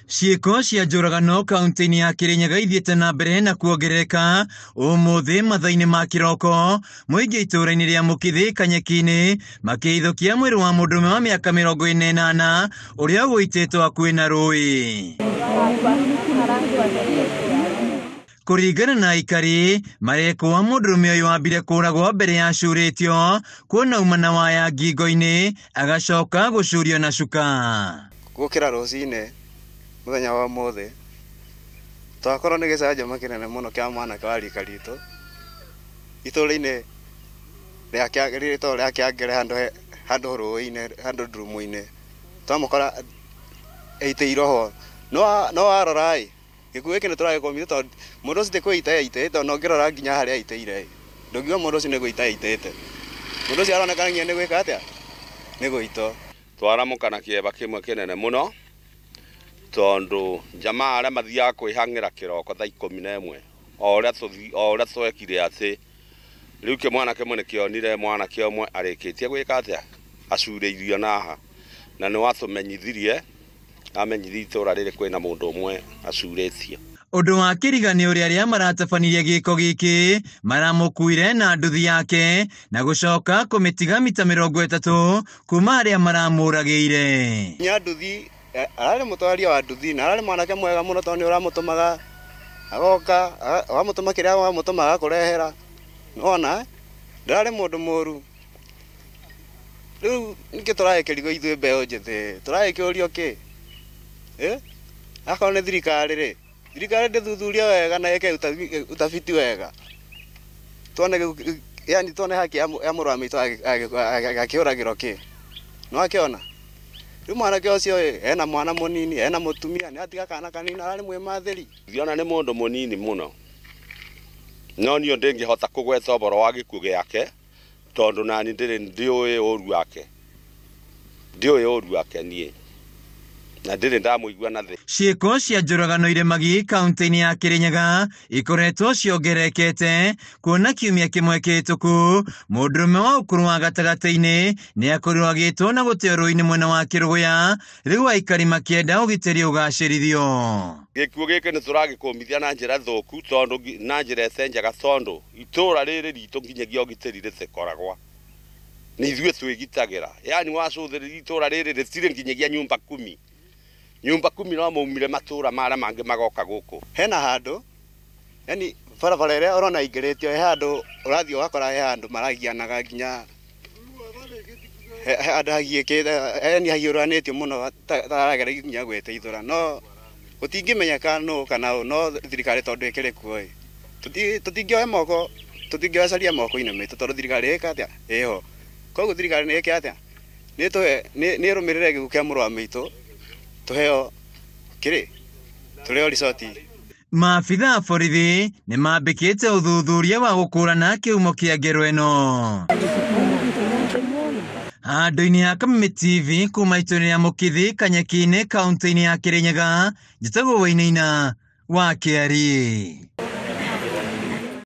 Ciĩko cia njũragano kaunti-inĩ ya Kirinyaga ithiĩte na mbere na kuongerereka. Ũmũthĩ mathaa-inĩ ma kĩroko, mũingĩ itũũra-inĩ rĩa Mũkithĩ Kanyeki-inĩ makĩhithũkia mwĩrĩ wa mũndũrũme wa mĩaka 48 ũrĩa ũgũitĩtwo hakuhĩ na rũĩ. Kũringana na aikari, marekwo mũndũrũme ũyũ ambire kũragwo mbere ya acurĩtio kuona uma na waya ngingo-inĩ agacoka gũcurio na cuka. Gũkĩra rũcinĩ mũthenya wa ũmũthĩ twakorwo nĩ gĩcanjama kĩnene mũno kĩa mwanake wa rika ritũ itũũra-inĩ rĩtagwo rĩa Kĩangere, handũ rũĩ-inĩ, handũ ndurumu-inĩ, twamũkora eitĩirwo ho. No warora ĩ, gĩkuũ gĩkĩ nĩ tũragĩkũmithia tondũ mũndũ ũcio ti kwĩita eitĩte, tondũ ũngĩrora nginya harĩa aitĩire ĩ, ndũngiuga mũndũ ũcio nĩ gwĩita eitĩte. Mũndũ ũcio aronekana nginya nĩ gwĩka atĩa, nĩ gũitwo. Twaramũka na kĩeva kĩmwe kĩnene mũno tondũ jamaa arĩa mathiaga kwĩhang'ĩra kĩroko thaa 11, o ũrĩa twekire atĩ rĩu kĩmwana kĩmwe nĩkĩonire mwanake ũmwe arĩkĩtie gwĩka atĩa, acurĩirio naha, na nĩ watũmenyithirie, amenyithia itũũra rĩrĩ kwĩna mũndũ ũmwe acurĩtio. Ũndũ wa kĩriga nĩ ũrĩa arĩa maratabanirie gĩko gĩkĩ maramũkuire na nduthi yake na gũcoka kũmĩtiga mita 30 kuma harĩa maramũragĩire. Nginya nduthi ararĩ mũtwaria wa nduthi na ararĩ mwanake mwega mũno tondũ nĩ ũramũtũmaga agoka, wamũtũma kĩrĩa wamũtũma agakũrehera. Nĩwona ndararĩ mũndũ mũru. Rĩu nĩkĩ tũragĩkĩrigwo ithuĩ mbeũ njĩthĩ, tũragĩkĩũrio kĩ? Akorwo nĩ thirikari rĩ, thirikari ndĩthuthurie wega na ĩke utafiti wega, tuone yani tuone haki ya mũrũ wa maitũ akĩũragĩrwo kĩ. Nĩwakĩona rĩu mwanake ũcio ena mwana mũnini, ena mũtumia, nĩ atiga kana kanini, ararĩ mwĩmathĩri. Ona nĩ mũndũ mũnini mũno, no niĩ ndĩngĩhota kũgweta ũhoro wa gĩkuũ gĩake tondũ nani ndĩrĩ ndiũĩ ũru wake, ndiũĩ ũru wake niĩ, na ndĩrĩ ndamũigua na thĩ. Ciĩko cia njũragano irĩ magi kaunti-inĩ ya Kirinyaga ikoretwo ciongererekete kuona kiumia kĩmwe kĩhĩtũku mũndũrũme wa ũkũrũ wa gatagatĩ-inĩ nĩ akorirwo agĩtwo na gũteo rũĩ-inĩ mwena wa Kĩrũgũya, rĩu aikari makĩenda ũgitĩri ũgacĩrithio. Gĩkuũ gĩkĩ nĩ tũragĩkũmithia na njĩra thũku tondũ na njĩra ĩte njega tondũ itũũra rĩrĩ ritũ nginyagia ũgitĩri rĩtikoragwa, nĩ ithuĩ twĩgitagĩra. Yani wacũthĩrĩria itũũra rĩrĩ rĩtirĩ nginyagia nyumba kumi, nyumba kumi no maumire matũũra marĩa mangĩ magoka gũkũ. Hena handũ yani barabara ĩrĩa ũrona ingĩrĩtio, he handũ ũrathiĩ ũgakora he handũ maragianaga nginya he handũ hagiĩkĩte, yani hahiũranĩtio mũno taragera nginya gwĩteithũra, no gũtingĩmenyeka nũ kana ũ, no thirikari tondũ ĩkĩrĩ kuo ĩ, tũtingĩoya moko, tũtingĩoya caria moko-inĩ maitũ tondũ thirikari ĩka atĩa, ĩho. Koguo thirikari nĩ ĩke atĩa, nĩ ĩtũhe, nĩ ĩrũmĩrĩre gĩkuũ kĩa mũrũ wa maitũ, tũheo kĩrĩ, tũrĩo ricoti. Maabitha a borithi nĩ mambĩkĩte ũthuthuria wa gũkũrana kĩhumo kĩa ngero ĩno. Handũ-inĩ ha Kameme TV kuma itũũra rĩa Mũkithĩ Kanyeki-inĩ kaunti-inĩ ya Kirinyaga, njĩtagwo Wainaina wa Kĩari.